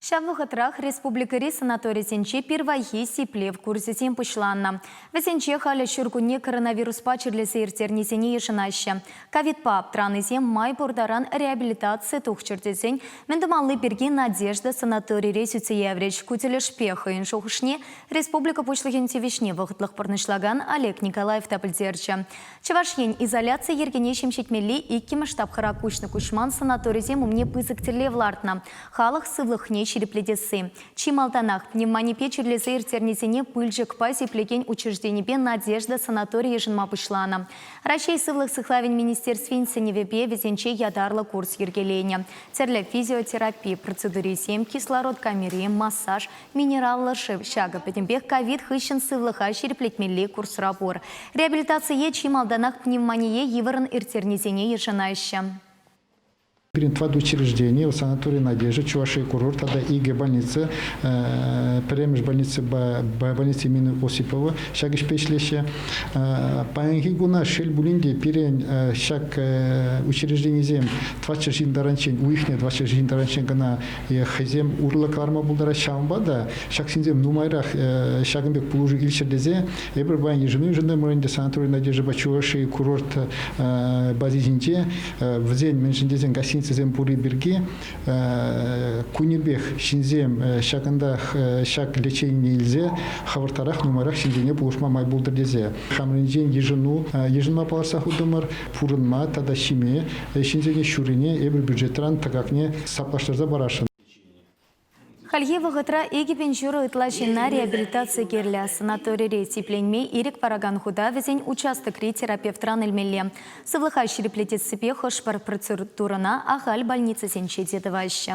Ҫав вӑхӑтрах республикӑри санаторисенче пирвайхи сиплев курсӗсем пуҫланнӑ. Вӗсенче халӗ ҫуркунне коронавируспа чирлесе ирттернисене йышӑнаҫҫӗ. Ковидпа аптранисем май пур таран реабилитаци тухчӑр тесен мӗн тумалли пирки Надежда санаторире сӳтсе яврӗҫ. Ку тӗлӗшпе хӑйӗн шухӑшне республика Пуҫлӑхӗн тивӗҫне вӑхӑтлӑх пурнӑҫлакан Олег Николаев та пӗлтерчӗ. Чӑваш Ен изоляци йӗркине ҫемҫетмелли иккӗмӗш тапхӑра куҫнӑ-куҫман санаторисем умне пысӑк тӗллев лартнӑ. Халӑх сывлӑхне ҫирӗплетесси. Чи малтанах пневмонипе чирлесе ирттернисене пылчӑкпа сиплекен учрежденипе Надежда санатори йышӑнма пуҫланӑ. Раҫҫей сывлӑх сыхлавӗн министерствин сӗнӗвӗпе вӗсенче ятарлӑ курс йӗркеленӗ. Тӗрлӗ физиотерапи процедурисем, кислород камери, массаж, Минераллӑ шыв ҫакӑ пӗтӗмпех ковид хыҫҫӑн сывлӑха ҫирӗплетмелли курсра пур. Реабилитацие чи малтанах пневмоние йывӑррӑн ирттернисене йышӑнаҫҫӗ. Пирӗн тӑват учреждени, санаторий «Надежда», Чувашия курорт тата икӗ больница, пӗрремӗш больница больница имени Осипова ҫак ӗҫпе ӗҫлеҫҫӗ. Паянхи куна, шел пулин те, пирӗн ҫак учрежденисем тӑватҫӗр ҫын таранччен, уйӑхне тӑватҫӗр ҫын таранччен кӑна хӑйсем урлӑ кӑларма пултараҫҫӗ. Ҫавӑнпа та ҫак ҫынсем нумайрах ҫакӑн пек пулӑшу илччӗр тесе эпир паян йышӑну йышӑнтӑмӑр ӗнтӗ санаторий Надеждӑпа Чувашии курорт бази ҫинче вӗсен мӗншӗн тесен гостиницӑсем пурри пирки кунӗпех ҫынсем ҫакӑнтах ҫак лечение илсе хӑвӑрттарах нумайрах ҫынсене пулӑшма май пултӑр тесе хамӑрӗнчен йышӑну йышӑнма палӑртса хутӑмӑр. Пурӑнма тата ҫиме ҫынсене ҫуррине эпир бюджетран тӑкакне саплаштарса парасшӑн. Хальхи вӑхӑтра 2000 ҫурӑ ытла ҫынна реабилитаци кирлӗ. Санаторире сипленме ирӗк паракан хута вӗсен участокри терапевтран илмелле. Сывлӑха ҫирӗплетессипе хӑш-пӗр процедурӑна ахаль больницӑсенче те тӑваҫҫӗ.